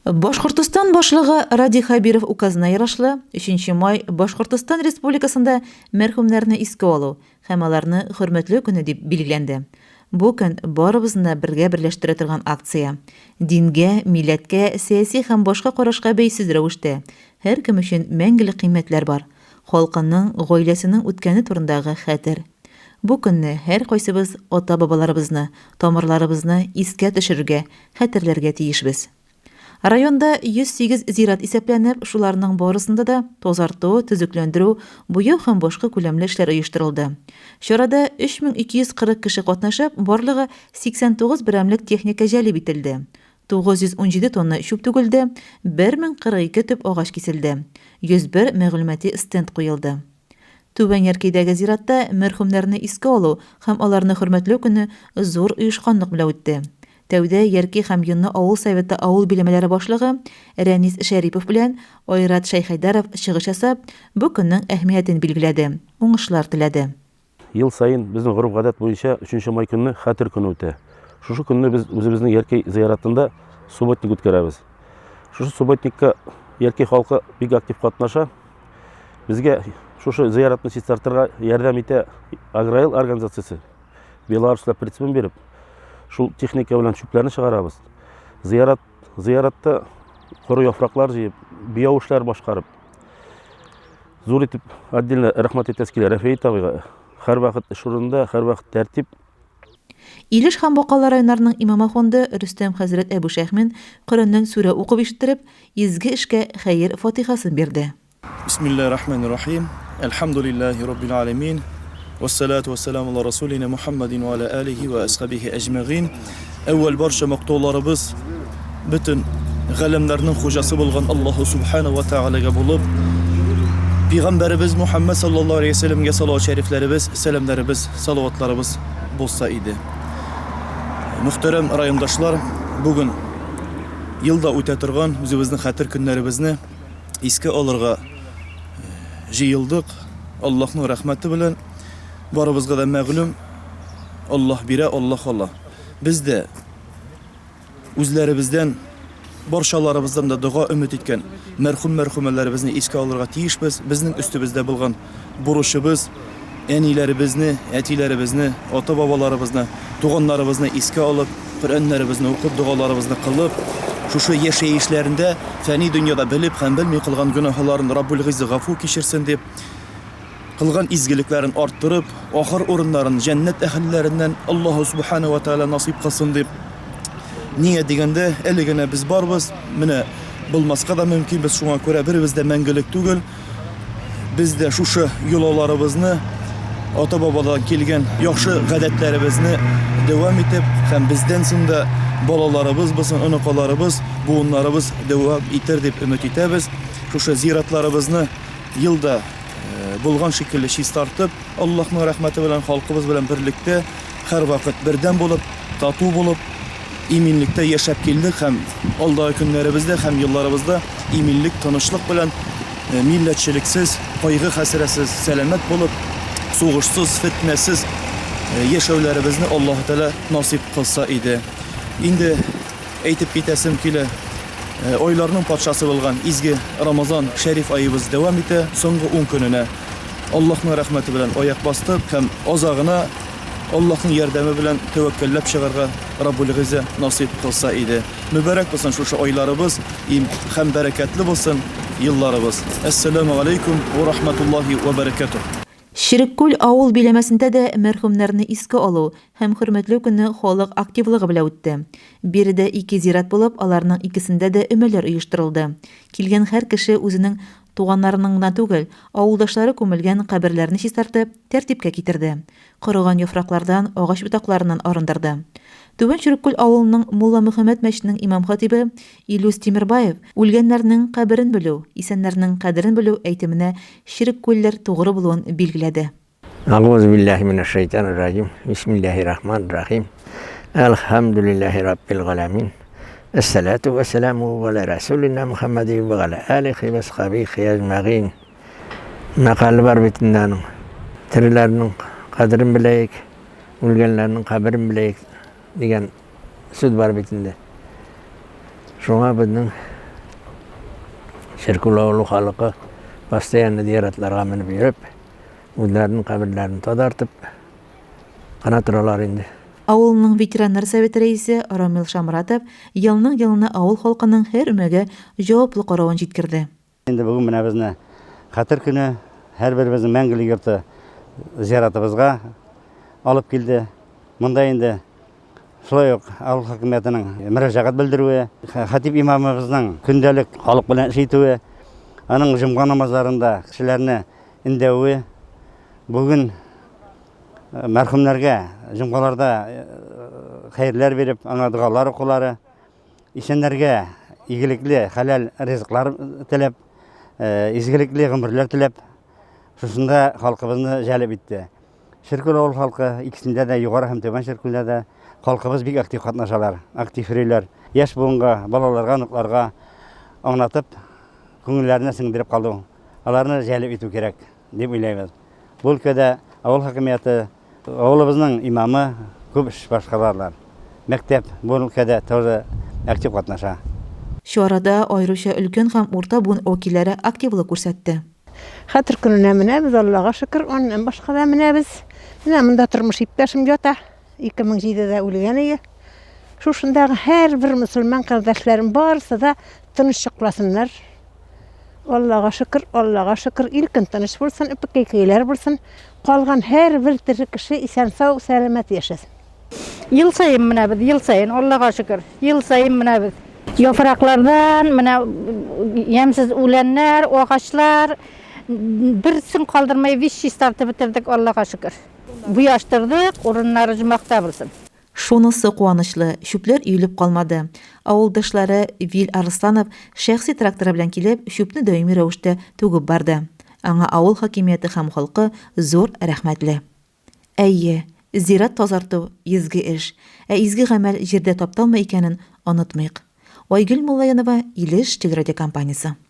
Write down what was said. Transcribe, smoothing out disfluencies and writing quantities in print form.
Башкортостан Башлыгы Радий Хәбиров указына ярашлы, өченче май Башкортостан Республикасында мәрхүмнәрне искә алу һәм аларны хөрмәтләү көне дип билгеләнде. Бу көн, барыбызны да бергә берләштерә торган акция. Дингә, милләткә, сәяси һәм башка карашка бәйсез рәвештә, һәркем өчен мәңгелек кыйммәтләр бар, халкының, гаиләсенең үткәне турындагы хәтер. Бу көнне һәркайсыбыз ата-бабаларыбызны, тамырларыбызны искә төшерергә, хәтерләргә тиешбез. Районда 108 зират исәпләнеп, шуларның барысында да тазарту, төзекләндерү, буяу һәм башка күләмле эшләр оештырылды. Чарада 3240 кеше катнашып, барлыгы 89 берәмлек техника җәлеп ителде. 917 тонна чүп түгелде, 1042 төп агач киселде, 101 мәгълүмати стенд куелды. Түбән Яркәйдәге зиратта мәрхүмнәрне искә алу һәм аларны хөрмәтләү көне зур оешканлык белән үтте. Тәүдә Яркәй һәм Йонны авыл советы авыл биләмәләре башлыгы Рәнис Шәрипов белән Айрат Шәйхәйдәров чыгыш ясап, бу көннең әһмиятен билгеләде, уңышлар теләде. Ел саен безнең гореф-гадәт буенча өченче май көнне Хәтер көне үтә. Шушы көнне без үзебезнең Яркәй зыяратында субботник үткәрәбез. Шушы субботникка Яркәй халкы бик актив катнаша. Безгә шушы зыяратны чистартырга ярдәм итә Агроэл организациясе. Белоруслар прицепын биреп, шул техника белән чүпләрне чыгарабыз. Зыярат, зыяратта коры яфраклар җыеп, буяу эшләре башкарып, зур итеп отдельно рәхмәт әйтәсе килә Рәфәит абыйга. Һәрвакыт эш урынында, һәрвакыт тәртип. Илеш һәм Бакалы районнарының имам-ахунды Рөстәм хәзрәт Әбүшәхмин Коръәннән сүрә укып ишеттереп, изге эшкә хәер-фатыйхасын бирде. Бисмиллаһи рахмани рахим. Әлхәмдүлиллаһи раббил аләмин. Вәссәлату вәссәламу ала расулина Мухаммадин ва аля алихи ва асхабихи әҗмәгыйн. Әүвәл барча мактауларыбыз бөтен галәмнәрнең хуҗасы булган Аллаһу субхана ва таалагә булып, пәйгамбәребез Мухаммад саллаллаһу алейһи вәсәлләмгә салават шәрифләребез, сәламнәребез, салаватларыбыз булса иде. Мөхтәрәм райондашлар, бүген елда үтә торган үзебезнең хәтер көннәребезне искә алырга җыелдык. Аллаһның рәхмәте белән барыбызга да мәгълүм, Аллаһ бирә, Аллаһ ала. Без дә үзләребездән, барчаларыбыздан да дога өмет иткән мәрхүм-мәрхүмәләребезне искә алырга тиешбез. Безнең өстебездә булган бурычыбыз, әниләребезне, әтиләребезне, ата-бабаларыбызны, туганнарыбызны искә алып, Коръәннәребезне укып, догаларыбызны кылып, шушы яшәешләрендә фәни дөньяда белеп һәм белми кылган гөнаһларын Раббул Гыйззе гафу кичерсен дип, кылган изгелекләрен арттырып, ахыр урыннарын җәннәт әһелләреннән Аллаһу Субхана ва Тааля насыйп кылсын дип. Нигә дигәндә, әле генә без барбыз, менә булмаска да мөмкинбез, шуңа күрә беребез дә мәңгелек түгел. Без дә шушы йолаларыбызны, ата-бабадан килгән яхшы гадәтләребезне дәвам итеп һәм бездән соң да балаларыбыз булсын, оныкаларыбыз, буыннарыбыз дәвам итер дип өмет итәбез. Шушы зиратларыбызны елда булган шикелле чистартып, Аллаһның рәхмәте белән халкыбыз белән берлектә һәрвакыт бердәм булып, тату булып, иминлектә яшәп килдек һәм алдагы көннәребездә һәм елларыбызда иминлек, тынычлык белән, милләтчелексез, кайгы-хәсрәтсез, сәламәт булып, сугышсыз, фетнәсез яшәүләребезне Аллаһы Тәгалә насыйп кылса иде. Инде әйтеп китәсем килә, айларның патшасы булган изге Рамазан шәриф аебыз дәвам итә, соңгы ун көненә Аллаһның рәхмәте белән аяк бастык һәм азагына Аллаһның ярдәме белән тәвәккәлләп чыгарга Раббул Гыйззә насыйп кылса иде. Мөбарәк булсын шушы айларыбыз им һәм бәрәкәтле булсын елларыбыз. Әссәламү галәйкүм вә рахматуллаһи вә бәрәкәтүһ. Череккүл авыл биләмәсендә дә мәрхүмнәрне искә алу һәм хөрмәтләү көне халык активлыгы белән үтте. Биредә ике зират булып, аларның икесендә дә өмәләр оештырылды. Килгән һәр кеше үзенең туганнарының гына түгел, авылдашлары күмелгән каберләрне чистартып, тәртипкә китерде. Корыган яфраклардан, агач ботакларыннан арындырды. Түбән Чүреккүл авылының Мулла Мөхәммәт мәчетенең имам-хатибы Илүс Тимербаев Үлгәннәрнең каберен белү, исәннәрнең кадерен белү әйтеменә Череккүлләр тугры булуын билгеләде. Әгъузу биллаһи минәш шәйтанир раҗим. Бисмиллаһир рахманир рахим. Әлхәмдүлиллаһи раббил галәмин. Әссәлату вәссәламу галә расулина Мухаммади ва галә алихи ва асхабихи әҗмәгыйн. Мәкале бар бит инде аның. Тереләрнең кадерен беләек, үлгәннәрнең каберен беләек дигән сүз бар бит инде. Шуңа безнең Ширкул авылы халкы постоянно зияратларга менеп йөреп, үзләренең каберләрен тазартып кына торалар инде. Авылның ветераннар советы рәисе Рамил Шамратов елның-елына авыл халкының һәр өмәгә җаваплы каравын җиткерде. Инде бүген менә безне Хәтер көне һәрберебезнең мәңгелек йорты зияратыбызга алып килде. Монда инде шулай ук авыл хакимиятенең мөрәҗәгать белдерүе, хатип имамыбызның көндәлек халык белән эш итүе, аның җомга намазларында кешеләрне өндәве, бүген мәрхүмнәргә җомгаларда хәерләр биреп, аңа догалар укулары, Исәннәргә игелекле, хәләл ризыклар теләп, изгелекле гомерләр теләп, шушында халкыбызны җәлеп итте. Ширкүл авыл халкы икесендә дә, Югары һәм Түбән Ширкүлдә дә халкыбыз бик актив катнашалар, актив йөриләр. Яшь буынга, балаларга, оныкларга аңлатып, күңелләренә сеңдереп калу, аларны җәлеп итү кирәк. Дип уйлыйбыз. Бу өлкәдә авыл хакимияте, авылыбызның имамы күп эш башкаралар. Мәктәп бу өлкәдә тоже актив катнаша. Чарада аеруча өлкән һәм урта буын вәкилләре активлык күрсәтте. Хәтер көненә менәбез, Аллага шөкер, аннан башка да менәбез. Менә монда тормыш иптәшем ята, 2007 дә үлгән иде. Шушындагы һәрбер мөселман кардәшләрем барысы да тыныч йокласыннар. Аллага шөкер, Аллага шөкер, ил-көн тыныч булсын, үпекәйкәйләр булсын. Калган һәрбер тере кеше исән-сау, сәламәт яшәсен. Ел саен менәбез, ел саен, Аллага шөкер, ел саен менәбез. Яфраклардан, менә ямьсез үләннәр, агачлар, берсен калдырмай весь чистартып бетердек, Аллага шөкер. Буяштырдык, урыннары җомакта булсын. Шунысы куанычлы, чүпләр өелеп калмады. Авылдашлары Вил Арысланов шәхси тракторы белән килеп, чүпне даими рәвештә түгеп барды. Аңа авыл хакимияте һәм халкы зур рәхмәтле. Әйе, зират тазарту, изге эш. Ә изге гамәл җирдә тапталмый икәнен онытмыйк. Айгөл Муллаянова, Илеш телерадиокомпаниясе.